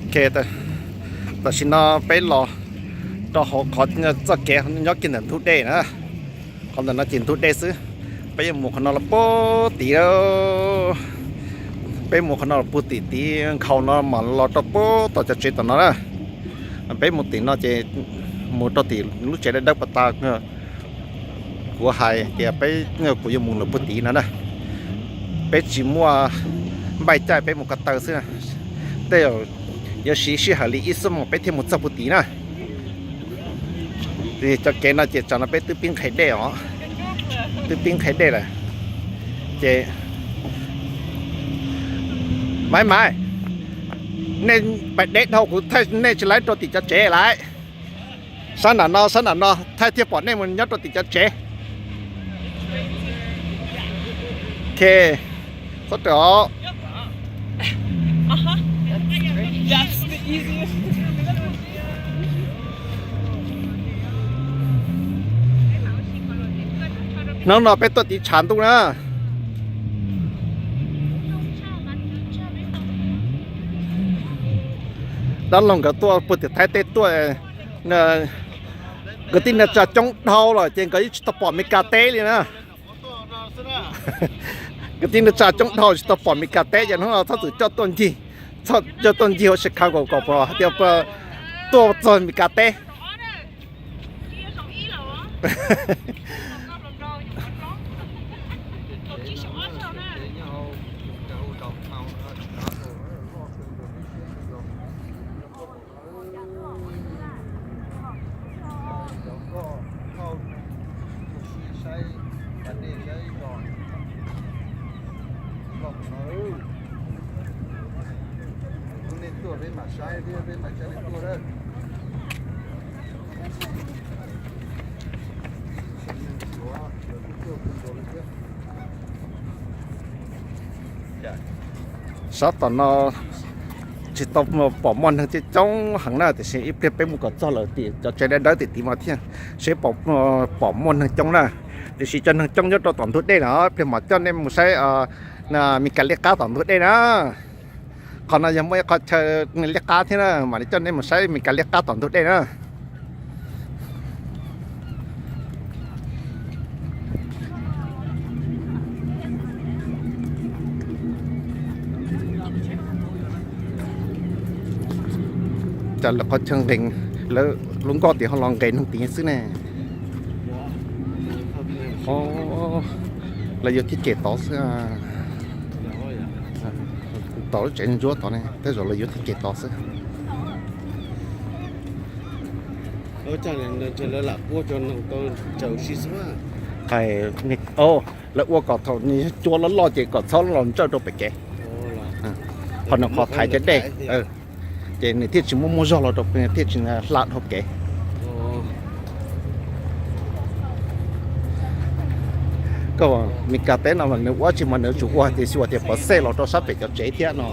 Ok, tam sim no peb los rau hauv qhov txoj kev nyob kiag ntawm ntug dej na. Qhov ntawm no ces ntug dej xwb. Peb yuav mus qhov no los puag tim, peb mus qhov no los puag tim, tim nkhaus no mas los rau puag tom cov tsev tom no na. Peb mus tim no ces mus rau tim lub tsev dawb dawb pas tas. Kuv hais tias peb, kuv yuav mus lawm puag tim no na. Peb tsis muaj npaij caij, peb mus ko taw xwb. Tej zaum yuav siv sij hawm li ib xuab moos peb thiaj mus txog puag tim na. Cov kev no ces tsam no peb twb pib nqhis dej os, twb pib nqhis dej lawm. Ces Maiv Maiv, nej pais deb dhau kuv thaij nej tsis laib rau tim cov tsev lawm. Sab nram no, sab nram no thaij thiaj pom nej mus nyob rau tim cov tsev. Ok, txhob rawm os. Hnub no peb tuaj tiv tshav ntuj na. Dab laug nkawd tuaj puag tim Thaib teb tuaj, kwv tij neej tsa coob dhau lawm ces nkawd yeej tsis tau pom Mes Kas teb li na. Kwv tij neej tsa coob dhau tsis tau pom Mes Kas teb ces hnub no txhob txwm coj tuaj ncig, txhob coj tuaj ncig hauv Chicago kom pom hais tias tuaj txog Mes Kas teb. Sab tom no tsis tau pom muaj neeg coob coob heev na, tiam sis ib pliag peb mus kom txog lawm tim cov tsev dawb dawb tim tid mas thiaj seb pom muaj neeg coob na. Tiam sis cov neeg coob nyob rau tom ntug dej no, ib pliag mam coj nej mus saib Mes Kas liab qab tom ntug dej na. Qhov no yog muaj ib qhov chaw liab qab thiab na, mam li coj nej mus saib Mes Kas liab qab tom ntug dej na. Cas lawv qhov chaw nqes, lawv lub nkoj tim ho los nqes neeg tid xwb ne. Lawv yuav thib ceg tod xwb. Tom lub tsev ntsuab tod ne, tej zaum lawv yuav thib ceg tod xwb. Lawv ua kom thaum nws cua loj loj ces kom txhob los ntsawj rau pem kev. Qhov nws qhov thaiv cov dej, ces nws thiaj tsis muaj muaj zog los rau, thiaj tsis hla dhau kev. Koj Mes Kas teb no mas nws ua tsis mas nws tsum ua tias xyuas tias pov xej los rau sab pem cov tsev thiab no.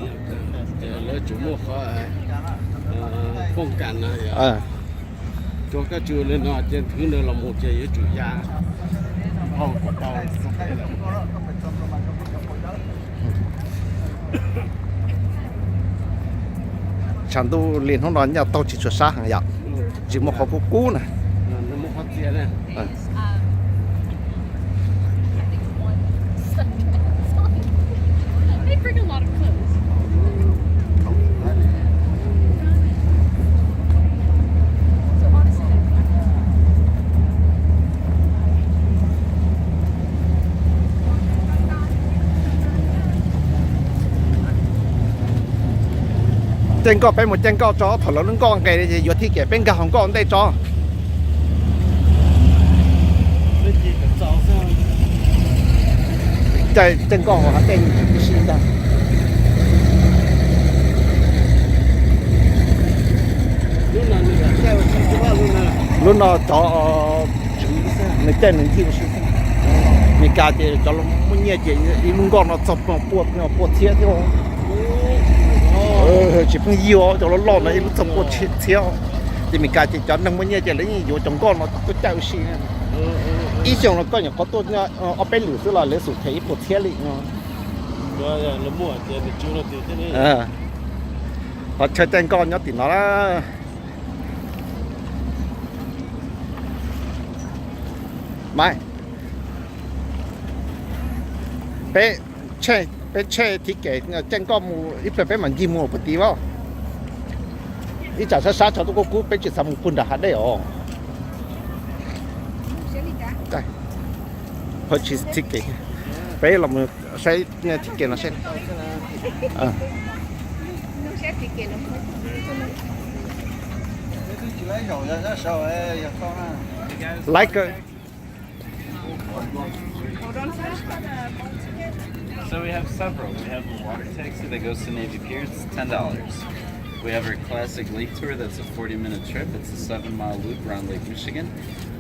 Tshav ntuj li hnub no nyaj taug tsis tshua sab heev yom, tsis muaj qhov kub kub na. Caij nkoj, peb mus caij nkoj tso, thaum lawv lub nkoj nqes ces yuav thib kev peb nkag hauv nkoj ntej tso. Caij nkoj hauv hav dej ib si ntag. Lub no cov tswv nws caij nws ncig ua si xwb. Mes Kas ces cov muaj nyiaj ces ib lub nkoj no txog pua, pua txhiab thiab. Tsis pheej yig, cov loj loj no ib lub txog pua txhiab. Ces Mes Kas ces cov neeg muaj nyiaj ces lawv yeej yuav cov nkoj no tuaj caij ua si. Ib xyoos no koj nyuam qhuav tuaj ob peb lwm xwb los lawv xum them ib puas txhiab li no. Qhov chaw caij nkoj nyob tim no na. Maiv, peb, peb tsheej ticket caij nkoj mus ib pliag peb mam ncig mus puag tid as. Ib tsam sab sab tso tuaj kuj kub, peb tsis xav mus puag nram hav dej os. Purchase ticket. Peb los saib ticket no seb. Like a So we have several. We have a water taxi that goes to Navy Pier. It's ten dollars. We have our classic lake tour. That's a forty-minute trip. It's a seven-mile loop around Lake Michigan.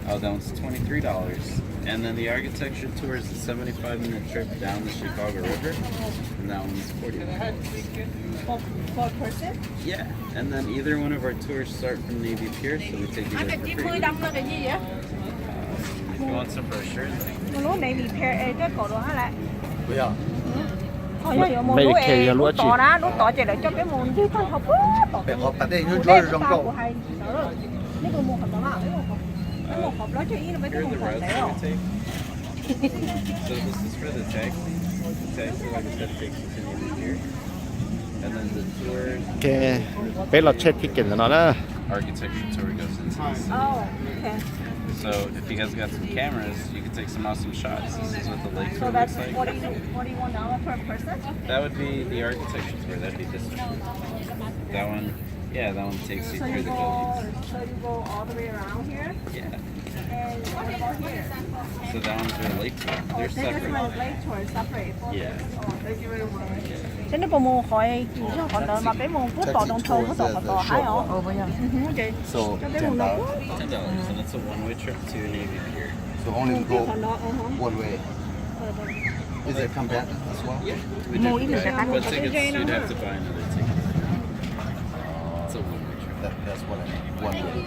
Uh, that one's twenty-three dollars. And then the architecture tour is a seventy-five-minute trip down the Chicago River, and that one's forty-one dollars. For, for person? Yeah, and then either one of our tours start from Navy Pier, so we take you there for free. If you want some brochure, then Lub Navy Pier es twb kaum dua hab lawm. Qhov yog yuav mus lub es lub tod na, lub tod ces lawv coj peb mus ncig tag nrho puag tom. Peb qhov pas dej nyob ntsuab zoo nkauj. Nej puas mus qhov tod mas? Peb mus qhov plaub caug ib no peb twb mus qhov ntawd os. So this is for the taxi. The taxi, like I said, takes you to Navy Pier. And then the tour. Ok, peb los check ticket ntawm no na. Architecture tour goes into the city. Oh, okay. So if you guys got some cameras, you could take some awesome shots. This is what the lake tour looks like. So that's forty, forty-one dollars per person? That would be the architecture tour. That'd be this one. That one, yeah, that one takes you through the buildings. So you go, so you go all the way around here? Yeah. And what about here? So that one's their lake tour. They're separate. Oh, this one is lake tour, separate. Yeah. Oh, thank you very much. Ces nej puas mus qhov kis zog qhov ntawd mas peb mus puag tom downtown puag tom qhov tod hab os. Ces coj peb mus no puag tom. Ten dollars, and it's a one-way trip to Navy Pier. So only go one way. Is it compact as well? Yeah, we do compact, but tickets, you'd have to buy another ticket. It's a one-way trip. That, that's what I mean, one way.